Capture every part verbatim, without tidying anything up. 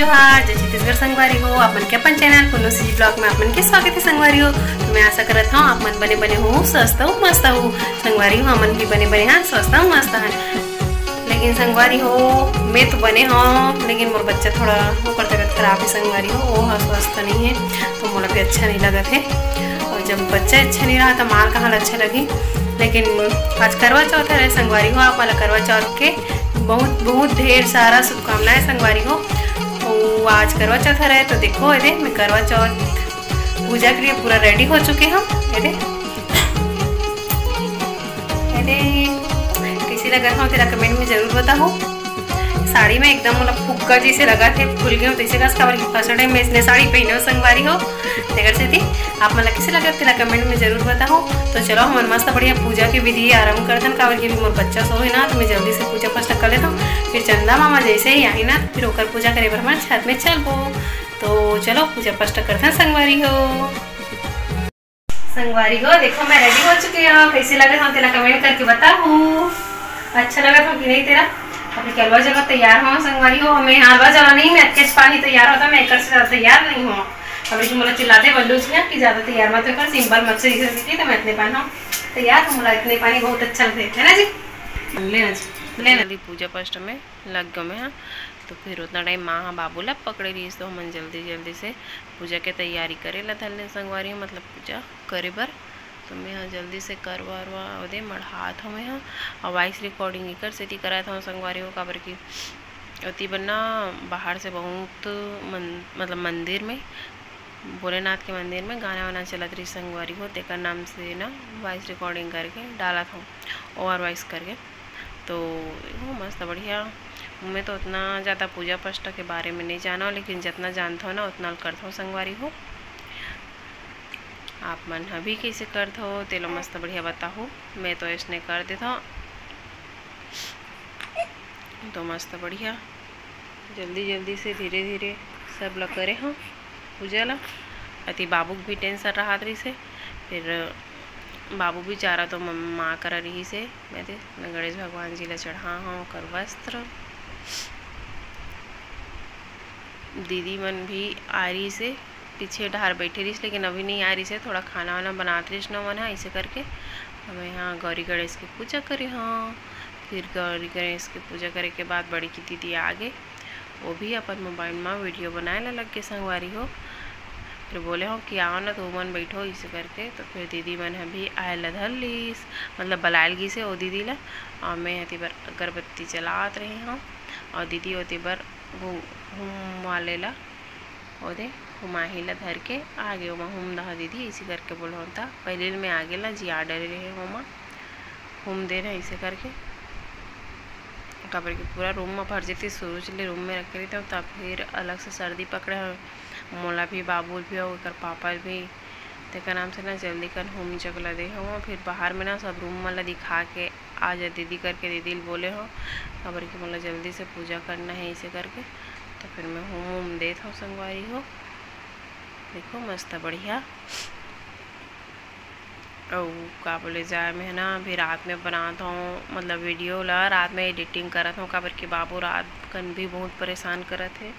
जोहार, जय छत्तीसगढ़ संगवारी हो, आप मन के अपन चैनल पुन्नू सीजी ब्लॉग में आप मन के स्वागत है संगवारी हो। तो मैं आशा करत हूँ आप मन बने बने हो, स्वस्थ हो, मस्त हो। संगवारी हो, हमन भी बने बने हाँ, स्वस्थ हो, मस्त है। लेकिन संगवारी हो, मैं तो बने हूँ, लेकिन मोर बच्चा थोड़ा ओकर तबीयत खराब है संगवारी हो, वो ह स्वस्थ नहीं है, तो मोला भी अच्छा नहीं लगत है। और जब बच्चा अच्छा नहीं रहा तो मार कहाँ अच्छा लगी। लेकिन आज करवा चौथ है संगवारी हो, आप मन ला करवा चौथ के बहुत बहुत ढेर सारा शुभकामनाएं संगवारी हो। तो आज करवा चौथ है, तो देखो ये दे, मैं करवा चौथ पूजा के लिए पूरा रेडी हो चुके हूँ। ये दे, ये दे, कैसे लगत हूँ तेला कमेंट में जरूर बताओ। साड़ी में एकदम मतलब फुग्गा जैसे लगा थे, फूल गए हो तो इसे कस काबर कि फर्स्ट टाइम मैं इसने साड़ी पहने हो संगवारी हो। तेकर सेती आप मन ला कैसे लगे तेला कमेंट में जरूर बताओ। तो चलो हमन मस्त बढ़िया पूजा के विधि आरंभ करथन, काबर कि मोर बच्चा सोहे ना, तो मैं जल्दी से पूजा पाठ कर लेता हूँ। फिर चंदा मामा जैसे ही आही ना, फिर ओकर पूजा करे बर हमन छत में चलबो। तो चलो पूजा पाठ करथन संगवारी हो। संगवारी हो, देखो मैं रेडी हो चुकी हूँ, कैसे लगे हम तेला कमेंट करके बताओ। अच्छा लगा था कि नहीं तेरा? अभी कलवा जला तैयार हो संगवारी हो, मैं हलवा जला नहीं, मैं अटकेच पानी तैयार होता, मैं एक से ज्यादा तैयार नहीं हूँ। अभी तुम लोग चिल्लाते बल्लू जी कि ज्यादा तैयार मत होकर, सिंपल मत से दिखती, तो मैं इतने पानी हूँ तैयार हूँ, इतने पानी बहुत अच्छा लगता है ना जी। लेना जी, लेना। जल्दी पूजा पाठ में लग गए मैं, हाँ। तो फिर उतना टाइम माँ हाँ बाबू ला पकड़े रहीस, तो हमन जल्दी जल्दी से पूजा के तैयारी करे ला धर ले संगवारी हो, मतलब पूजा करे बर। तो मैं हाँ जल्दी से करवा वरवा ओदे मढ़ात हूँ मैं हाँ। और वॉइस रिकॉर्डिंग एकर सेती करात हूँ संगवारी हो, काबर कि ओती बर ना बाहर से बहुत मन, मतलब मंदिर में, भोलेनाथ के मंदिर में गाना वाना चलत रही संगवारी हो, तेकर नाम से ना वॉइस रिकॉर्डिंग करके डालत हूँ, ओवर वॉइस करके। तो वो मस्त बढ़िया। मैं तो उतना ज़्यादा पूजा पाठ के बारे में नहीं जाना, लेकिन जितना जानता हूँ ना उतना करता हूँ संगवारी हो। आप मन ह भी कैसे करत हो तेला मस्त बढ़िया बताहू। मैं तो ऐसने कर देत हूँ। तो मस्त बढ़िया जल्दी जल्दी से धीरे धीरे सब ला करे हूँ पूजा ला। अति बाबू के भी टेंशन रहत रहिस हे, फिर बाबू बेचारा तो म-, माँ करा रहिस हे। मैं दे, मैं गणेश भगवान जी ला चढ़ा हूँ ओकर वस्त्र। दीदी मन भी आ रहिस हे, पीछे डहार बैठे रहिस, लेकिन अभी नहीं आ रहिस हे, थोड़ा खाना वाना बनात रहिस न मन ह, ऐसे करके। अब यहाँ गौरी गणेश की पूजा करे हूँ। फिर गौरी गणेश की पूजा करे के बाद बड़ी की दीदी आ गे, वो भी अपन मोबाइल में वीडियो बनाए ला लग गे संगवारी हो। फिर बोले हूँ कि आओ ना, तो मन बैठो, इसे करके। तो फिर दीदी मन ह भी आए ला धर लीस, मतलब बलायल गीस हे वो दीदी ला। और मैं हती बर अगरबत्ती जलात रही हूँ, और दीदी ओती बर घू-, घूम वाले ला ओदे हुमाही ला धर के आगे, ओमा हुम दहा दीदी, इसी करके बोलहूँ। त पहले ले मैं आगे ला जिया डरे रहे, ओमा हुम दे रहे इसे करके, काबर कि पूरा रूम में भर जती, शुरू ले रूम में रखे रहिते, तब फिर अलग से सर्दी पकड़े हो मोला भी, बाबू भी और ओकर पापा भी। तेकर नाम से ना जल्दी कन हुम जग ला दे हो, फिर बाहर में ना सब रूम मन ला दिखा के आ जा दीदी करके दीदी ल बोले हो, काबर कि मोला जल्दी से पूजा करना है इसे करके। तो फिर मैं हुम हुम देत हूँ संगवारी हो। देखो मस्त बढ़िया। अउ का बोले जाए, मैं ना अभी रात में बनात हूँ, मतलब वीडियो ला रात में एडिटिंग करत हूँ, काबर कि बाबू रात कन भी बहुत परेशान करत हे,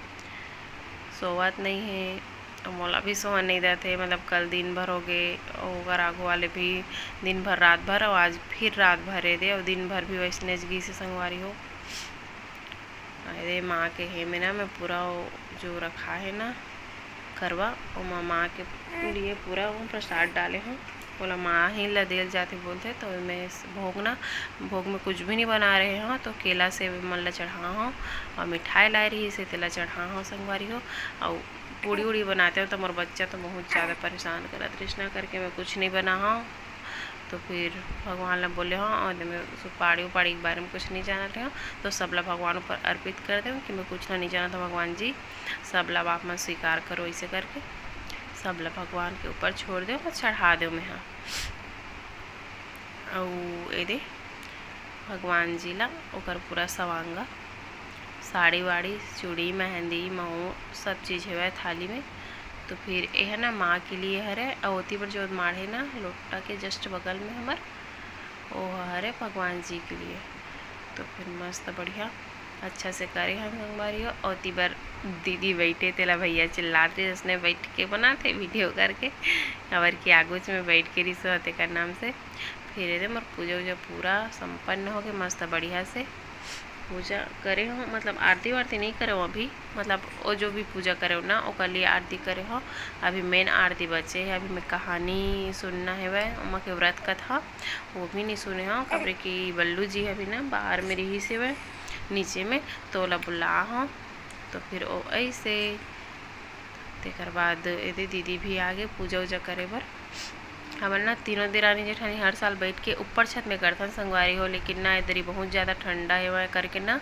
सोवत नहीं हे। अउ मोला भी सोहन नहीं देत हे, मतलब कल दिन भर हो गे, अउ ओकर आगू वाले भी दिन भर, रात भर, अउ आज फिर रात भर ए दे, अउ दिन भर भी वैसने गिस हे संगवारी हो। अरे माँ के हे में ना, मैं पूरा वो जो रखा है ना करवा, ओमा माँ के लिए पूरा वो प्रसाद डाले हूँ। ओला माँ ही ला देल जाथे बोलथे, तो मैं भोग ना, भोग में कुछ भी नहीं बना रहे हूँ, तो केला सेब मन ला चढ़ा हूँ और मिठाई लाए रही से तेला चढ़ा हूँ संगवारी हो। और पूड़ी उड़ी बनाते हो तो मोर बच्चा तो बहुत ज़्यादा परेशान करत रहिस ना करके मैं कुछ नहीं बना हूँ। तो फिर भगवान ला बोले हूँ और मैं सुपाड़ी उपाड़ी के बारे में कुछ नहीं जानत रहे हूँ, तो सबला भगवान ऊपर अर्पित कर दे कि मैं कुछ ला नहीं जानत हूँ भगवान जी, सबला आप मन स्वीकार करो, ऐसे करके सबला भगवान के ऊपर छोड़ दे और चढ़ा दे मैं हाँ। अउ ए दे भगवान जी ला ओकर पूरा सवांगा, साड़ी वाड़ी, चूड़ी, मेहंदी, महू, सब चीज़ हवय थाली में। तो फिर एह ना माँ के लिए हरे, अउ ओती बर जो माढ़े ना लोटा के just बगल में हमर, ओ हरे भगवान जी के लिए। तो फिर मस्त बढ़िया अच्छा से करे हन संगवारी हो। अउ ओती बर दीदी बइठे, तेला भैया चिल्लात रहिस, उसने बइठ के बनात हे वीडियो करके, काबर कि आगूच में बइठ के रिहिस हो तेकर नाम से। फिर एदे मोर पूजा उजा पूरा संपन्न होगे, मस्त बढ़िया से पूजा करे हो, मतलब आरती वारती नहीं करे हो अभी, मतलब वो जो भी पूजा करे हो ना, ओकर लिए आरती करे हो। अभी मेन आरती बचे हे, अभी मैं कहानी सुनना हेवय, ओमा के व्रत कथा, वो भी नहीं सुने हो, काबर कि बल्लू जी अभी ना बाहर में रिहिस हेवय, नीचे में, तो ओला बुला हो, तो फिर ओ ऐसे। तेकर बाद एदे दीदी भी आगे पूजा उजा करे बर। हमन ना तीनों देरानी जेठानी हर साल बइठ के ऊपर छत में करथन संगवारी हो, लेकिन ना एदरी बहुत ज़्यादा ठंडा हेवय करके ना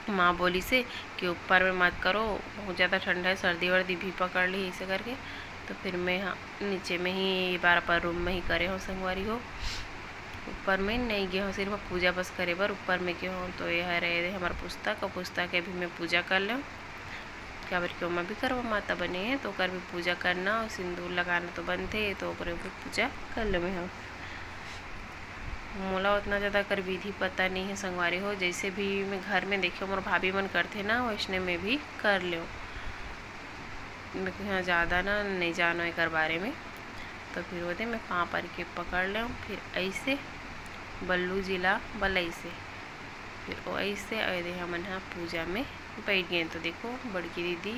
माँ बोलिस हे कि ऊपर में मत करो, बहुत ज़्यादा ठंडा हे, सर्दी वर्दी भी पकड़ ली ऐसे करके। तो फिर मैं ह-, नीचे में ही ए बार अपन रूम में ही करे हो संगवारी हो, ऊपर में नहीं गे हो, सिर्फ पूजा बस करे बर ऊपर में गे हो। तो ये हरे हमर पुस्तक, अउ पुस्तक के भी मैं पूजा कर लेव, काबर कि ओमा भी करवा माता बने हे, तो ओकर भी पूजा करना अउ सिंदूर लगाना तो बनथे, तो ओकरे भी पूजा कर लेव मैं ह। मोला उतना ज़्यादा कर विधि पता नहीं हे संगवारी हो, जैसे भी मैं घर में देखे मोर भाभी मन करथे ना, वैसने मैं भी कर लेव। मैं कहा ज़्यादा ना नहीं जानो एकर बारे में। तो फिर ओदे मैं पाँव पर के पकड़ लेव, फिर ऐसे बल्लू जी ला बलैसे, फिर ओ ऐसे अउ एदे हमन ह पूजा में बैठ गए। तो देखो बड़की दीदी,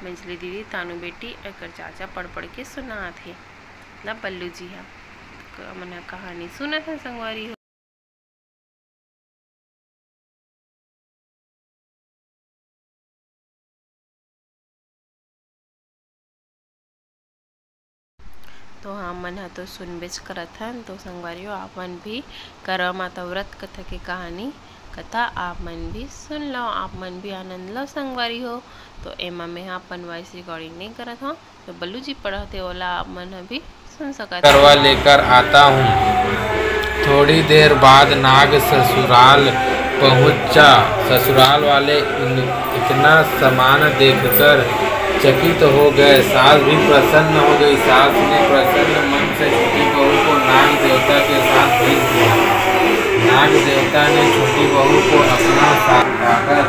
मंझली दीदी, तानू बेटी, एकर चाचा पढ़ पढ़ के सुनात हे, मतलब बल्लू जी ह, तो हमन ह कहानी सुनत हन संगवारी हो। तो हमन ह तो सुनबेच करत हन। तो संगवारी हो, आप मन भी करवा माता व्रत कथा के कहानी कथा आप मन भी सुन लो, आप मन भी आनंद लो संगवारी हो। तो एमा मैं ह अपन वॉइस रिकॉर्डिंग नहीं करत हव, तो बल्लू जी पढ़त हे, ओला आप मन ह भी सुन सकत हव। करवा लेकर आता हूँ। थोड़ी देर बाद नाग ससुराल पहुँचा। ससुराल वाले उन-, इतना सामान देखकर चकित हो गए। सास भी प्रसन्न हो गई। सास ने प्रसन्न मन से छोटी बहू को नाग देवता के साथ भेज दिया। नाग देवता ने छोटी बहू को अपना साथ उठाकर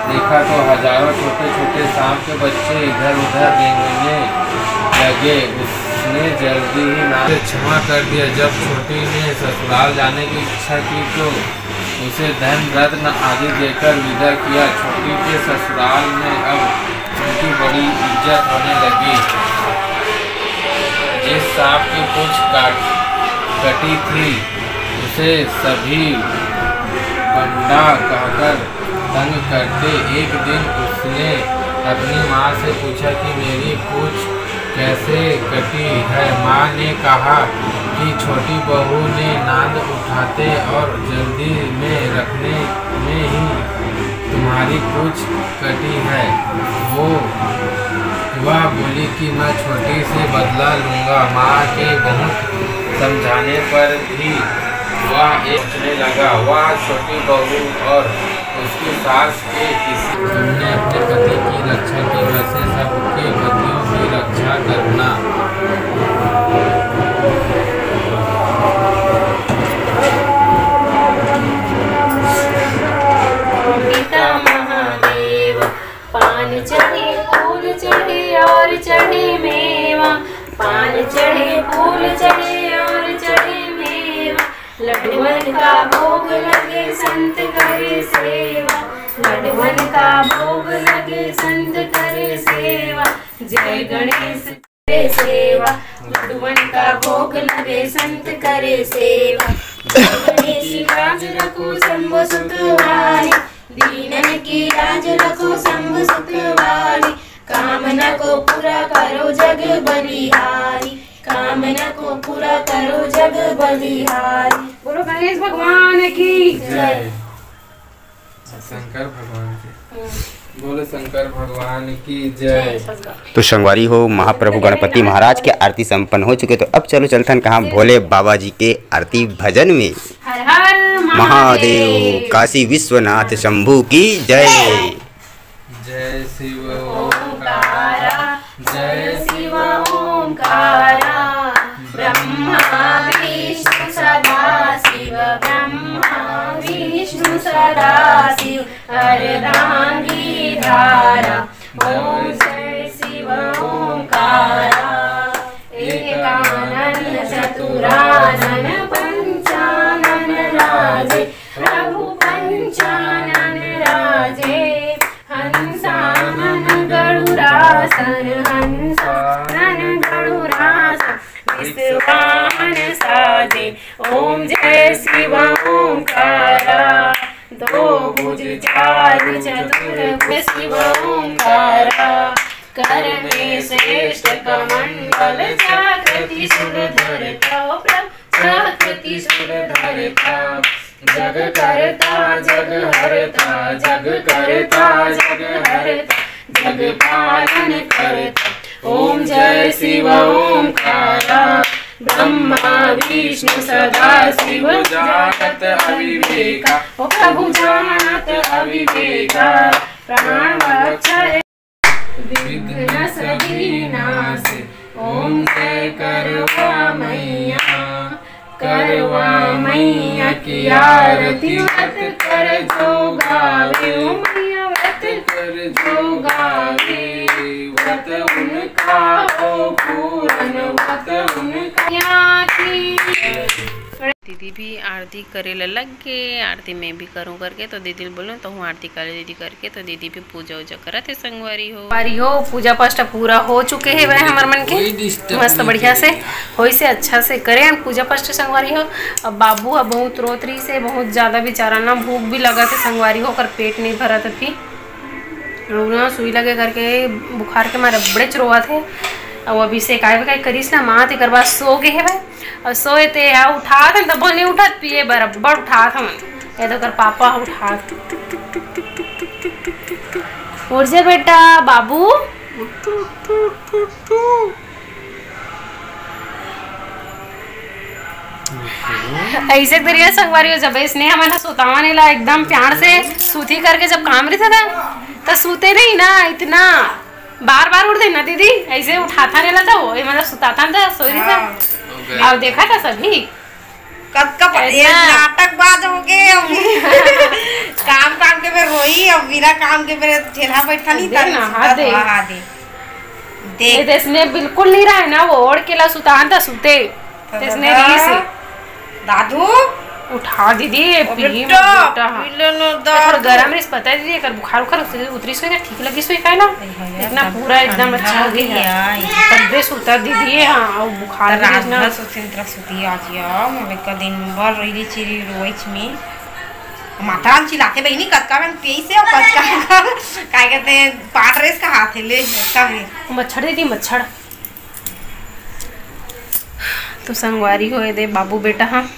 देखा तो हजारों छोटे छोटे सांप के बच्चे इधर उधर रेंगने लगे। उसने जल्दी ही नाग से क्षमा कर दिया। जब छोटी ने ससुराल जाने की इच्छा की तो उसे धन रत्न आदि देकर विदा किया। छोटी के ससुराल में अब उनकी बड़ी इज्जत होने लगी। जिस सांप की पूंछ काट, कटी थी, उसे सभी बंडा कहकर तंग करते। एक दिन उसने अपनी माँ से पूछा कि मेरी पूंछ कैसे कटी है। माँ ने कहा कि छोटी बहू ने नांद उठाते और जल्दी में रखने में ही तुम्हारी पूंछ कटी है। वो, वह बोली कि मैं छोटी से बदला लूँगा। माँ के बहुत समझाने पर भी वह एक सोचने लगा। वह छोटी बहू और उसकी सास के किसी तुमने अपने पति की रक्षा की, वैसे सबके पतियों की रक्षा करना। पिता महादेव, पान चढ़े, फूल चढ़े और चढ़े मेवा। पान चढ़े, फूल चढ़े और चढ़े मेवा। लड्डुअन का भोग लगे, संत करे सेवा। लड्डुअन का भोग लगे, संत करे सेवा। जय गणेश करे सेवा। लड्डुअन का भोग लगे, संत करे सेवा। जय गणेश लाज रखो शंभु सुत वाली। दीनन की लाज रखो शंभु सुत वाली। कामना को पूरा करो जग बलिहारी। कामना को पूरा करो जग बलिहारी। बोलो गणेश भगवान की जय। शंकर भगवान की। हम्म। बोलो शंकर भगवान की जय। तो संगवारी हो, महाप्रभु गणपति महाराज के आरती संपन्न हो चुके, तो अब चलो चलथन कहाँ, भोले बाबा जी के आरती भजन में। हर हर महादेव। महादेव, काशी विश्वनाथ शंभु की जय। जय शिव ओंकारा, जय शिव ओंकारा। ब्रह्मा विष्णु सदा शिव, ब्रह्मा विष्णु सदाशिव अर्धांगी धारा। ॐ जय शिव ओंकारा। एकानन चतुरानन पंचानन राजे, प्रभु पंचानन राजे। हंसानन गरुरासन, हंसानन गरुरासन, विश्वान साजे। ॐ जय शिव ओंकारा। दो भुज चारु चतुर भुज शिव ओंकारा। कर में श्रेष्ठ कमंडल चाकृति सुरधर तव प्रभु चाकृति सुरधर तव। जग करता जग हरता, जग करता जग हरता, जग पालन करता। ॐ जय शिव ओंकारा। ब्रह्मा विष्णु सदा शिव जागत अविवेका, ओ प्रभु जानत अविवेका। प्राण रक्षा विघ्न सभी नाश। ॐ जय करवा मैया, करवा मैया की आरती। व्रत कर जो गावे, ओ मैया व्रत कर जो गावे, व्रत उनका हो पूरन, व्रत उनका। मैया की। दीदी भी आरती करे ला लग गे। आरती मैं भी करूँ करके, तो दीदी ल बोलूँ, तो हूँ आरती कर ले दीदी करके, तो दीदी भी पूजा उजा करत हे संगवारी हो। संगवारी हो, पूजा पाठ पूरा हो चुके हे वह हमर मन के। कोई disturb मस्त नहीं बढ़िया से, करे। होइसे अच्छा से करे हन पूजा पाठ संगवारी हो। अब बाबू ह बहुत रोत रहिसे, बहुत ज्यादा बेचारा ना, भूख भी लगत हे संगवारी हो, ओकर पेट नहीं भरत हे। फिर रोना सुई लगे करके बुखार के मारे बड़ेच रोवत हे। अउ अभी से काय काय करिस ना माँ, तेकर बाद सो गे हे वह। अउ सोए ते हा उठात हन, तब नहीं उठत, पिए बराबर उठात हन। ये तो कर पापा उठात। उठ जा बेटा, बाबू। ऐसे करिए संगवारी हो, जब इसने हमन सुतावन ला एकदम प्यार से सूती करके जब काम रहिथे ना, तो सूते नहीं ना इतना। बार बार उठ देना दीदी, ऐसे उठाता नहीं ला तो, ये मतलब सुताता ना तो सोई रहिथे। हाँ। अब देखा था सभी। कतका प-, ये ऐसा। नाटकबाज हो गए हम। काम काम के बेर रोई, अब बिना काम के बेर ठेला बैठा नहीं देख ना, हाथ दे। हाँ, दे। देख। ये देश में बिल्कुल नहीं रहे ना, वो ओढ़ के ला सुतान था, सुते। तो देश में दादा। रही से। दादू। उठा दीदी, ये ओ पी बेटा, बेटा, हाँ। पी ले ना तो थोड़ा दादू। गरम रहिस, पता है दीदी, अगर बुखार उखार उतरी, उतरी सोई, ठीक लगी सोई, खाए ना। अरे भैया, इतना तब पूरा एकदम ठंडा अच्छा हो गया। गया। तब से सुता दीदी, हाँ, और बुखार तो भी रात इतना भर सुती, तरह सुती आज या, मोले का दिन भर रही चिरी रोइच में। माता राम चिल्लाते बहिनी, कतका में पी से और कतका में काय कहते हैं, पाट रेस का हाथ है, ले, कब है? मच्छर दीदी, मच्छर। तो संगवारी हो, ये दे बाबू बेटा, हाँ,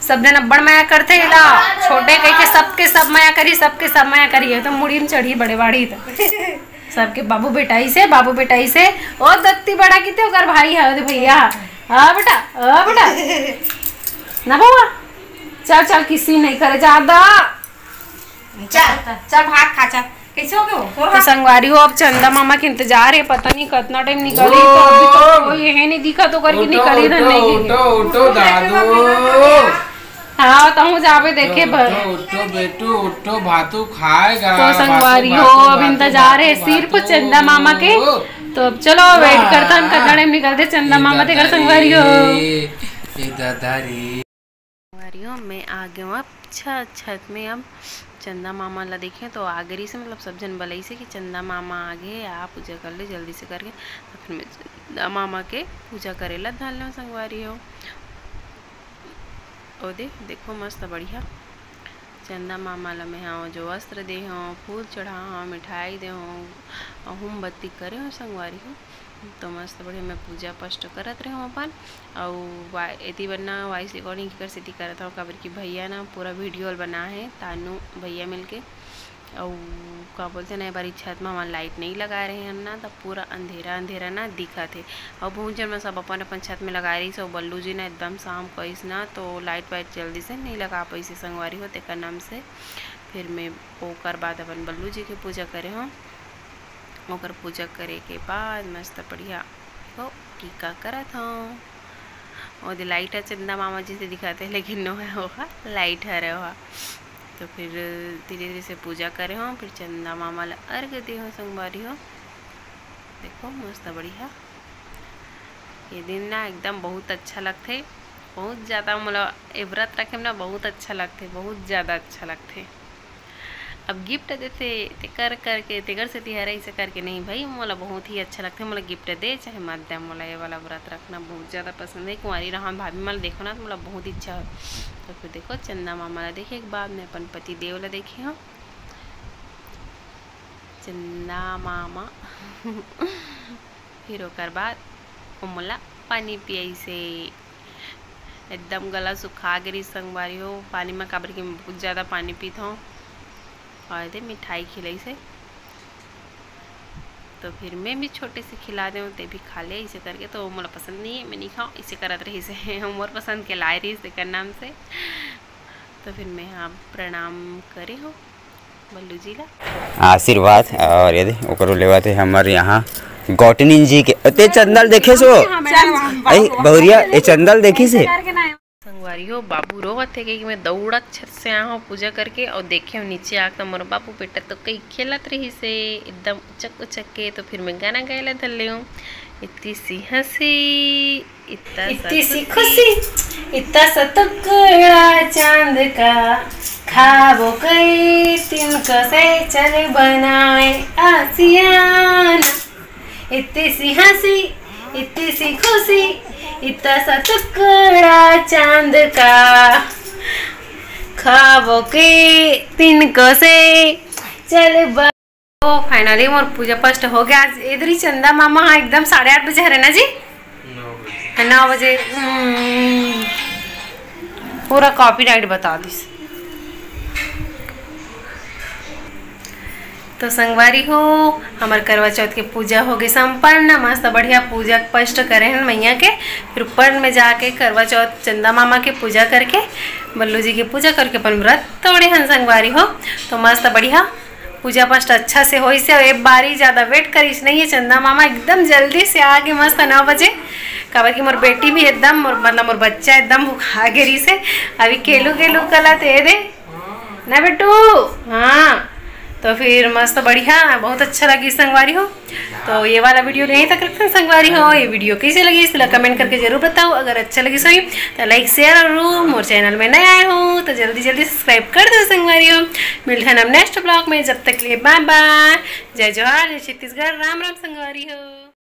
सब जन अब्बड़ मया करथे एला, छोटे कह के सबके सब मया करी, सबके सब मया करी, ये तो मुड़ी में चढ़ी बड़े बाड़ी तो। सबके बाबू बेटा इसे, बाबू बेटा इसे, ओ दत्ती बड़ा किते ओकर भाई है, ओदे भैया। हाँ बेटा, हाँ बेटा। ना बउआ, चल, चल, किसी नहीं करे ज्यादा। चल, चल, भात खा, चल। कैसे हो गए हो? तो संगवारी हो, अब चंदा मामा के इंतजार है, पता नहीं कितना टाइम निकली, तो अभी तो ओ! कोई यही नहीं दिखा, तो करके उठो, निकली उठो, नहीं गई। उठो, उठो, दादू। हाँ, तो हूँ जावे देखे उठो, बर। उठो, उठो, बेटू, उठो, भातू खाएगा, तो संगवारी भातू, हो, भातू, अब भातू, इंतजार है भातू, सिर्फ भातू। चंदा मामा के। तो अब चलो, wait वाह। करता हूँ, कितना टाइम निकलते चंदा ए मामा, दादा तेकर संगवारी हो। रे, ए दादा रे। संगवारी हो, मैं आ गया हूँ अब छत, छत में। अब चंदा मामा ला देखे तो आ गई से, मतलब सब जन बलई से कि चंदा मामा आ गए, आ पूजा कर ले जल्दी से करके। तो फिर मैं चंदा मामा के पूजा करे ला धर लूँ संगवारी हो। ओ दे, देखो मस्त बढ़िया चंदा मामा ला मैं हाँ जो वस्त्र दे हूँ, फूल चढ़ा हूँ, मिठाई दे हूँ, अउ मोमबत्ती करे हूँ संगवारी हो। तो मस्त बढ़िया मैं पूजा पाठ करत रहे हूँ अपन। अउ वा-, एती बर ना voice recording एकर सेती करत हूँ, काबर कि भैया ना पूरा video ल बना है, तानू भैया मिलके। अउ का बोलथे ना, ए बारी छत में हमन light नहीं लगाए रहे हन ना, त पूरा अंधेरा अंधेरा ना दिखत हे। अउ बहुत जन मन सब अपन अपन छत में लगाए रहिस, अउ बल्लू जी ना एकदम शाम को आइस ना, तो light वाइट जल्दी से नहीं लगा पाइस हे संगवारी हो, तेकर नाम से फिर मैं ओकर बाद अपन बल्लू जी के पूजा करे हूँ। ओकर पूजा करे के बाद मस्त बढ़िया हो टीका करत हूँ। ओदे light ह चंदा मामा जी से दिखाते, लेकिन नो है ओहा light हरे ओहा। तो फिर धीरे धीरे से पूजा करे हो, फिर चंदा मामा ला अर्घ दे हो संगवारी हो। देखो मस्त बढ़िया, ये दिन ना एकदम बहुत अच्छा लगथे, बहुत ज़्यादा, मतलब ये व्रत रखे में ना बहुत अच्छा लगथे, बहुत ज़्यादा अच्छा लगथे। अब गिफ्ट देथे तेकर करके, तेकर सेती हर ऐसे करके नहीं भाई, मोला बहुत ही अच्छा लगथे, मोला गिफ्ट दे चाहे मत दे, मोला ये वाला व्रत रखना बहुत ज़्यादा पसंद है। कुंवारी रहन भाभी मन ला देखो ना तो मोला बहुत इच्छा हो। तो फिर देखो चंदा मामा ला देखे के बाद में अपन पति देव ला देखे हो, चंदा मामा। फिर ओकर बाद ओ मोला पानी पियाइसे। एकदम गला सुखा गे रहिस संगवारी हो पानी में, काबर कि मैं बहुत ज़्यादा पानी पीत हूँ। और दे मिठाई खिलाइसे, तो फिर मैं भी छोटे से खिला देव, ते भी खा ले, ऐसे करके। तो मोला पसंद नहीं है, मैं नहीं खाऊँ, ऐसे करत रहिसे। मोर पसंद के लाए रहिस तेकर नाम से। तो फिर मैं हाँ प्रणाम करे हो बल्लू जी ला। आशीर्वाद। और ये दे, ओकरो लेवत है हमर यहाँ गौटनिन जी के। ते चंदा ल देखे सो? ए, बहुरिया, ए चंदा ल देखी से? संगवारी हो, बाबू रोवत हे कि मैं दौड़त छत से आया हूँ पूजा करके, और देखे हूँ नीचे आके मोर बाबू बेटा तो कई खेलत रहिसे एकदम उचक उचक के। तो फिर मैं गाना गाए ला धर ले हूँ, इतनी सी हंसी, इतना इतनी सी खुशी, इतना सा टुकड़ा चांद का, खाबो कई तिनको से चल बनाए आसियाना। इतनी सी हंसी, इतनी सी खुशी, इतना सा टुकड़ा चांद का, खाबो कई तिनको से चल ब- तो फाइनली मोर पूजा पाठ हो गया। आज इधर ही चंदा मामा, हाँ, एकदम साढ़े आठ बजे हरे ना जी? नौ बजे। नौ बजे, हम्म, पूरा कॉपीराइट बता दिस। तो संगवारी हो, हमर करवा चौथ के पूजा हो गई संपन्न। मस्त बढ़िया पूजा पाठ करे हन मैया के। फिर ऊपर में जाके करवा चौथ चंदा मामा के पूजा करके, बल्लू जी के पूजा करके अपन व्रत तोड़े हन संगवारी हो। तो मस्त बढ़िया पूजा पाठ अच्छा से होइस हे। अब ए बारी ज़्यादा वेट करिस नहीं हे चंदा मामा, एकदम जल्दी से आगे मस्त नौ बजे, काबर कि मोर बेटी भी एकदम, मोर, मतलब मोर बच्चा एकदम भुखा गे रहिस हे। अभी केलू केलू कला ते दे ना बेटू। हाँ, तो फिर मस्त बढ़िया, बहुत अच्छा लगिस संगवारी हो। तो ये वाला वीडियो यहीं तक रखते हैं संगवारी हो। ये वीडियो कैसे लगिस तेला कमेंट करके जरूर बताओ। अगर अच्छा लगिस होही तो लाइक शेयर और मोर चैनल में नया आए हो तो जल्दी जल्दी सब्सक्राइब कर दो संगवारी हो। मिलते हैं हम नेक्स्ट ब्लॉग में, जब तक के लिए बाय बाय, जय जोहार, जय छत्तीसगढ़, राम राम संगवारी हो।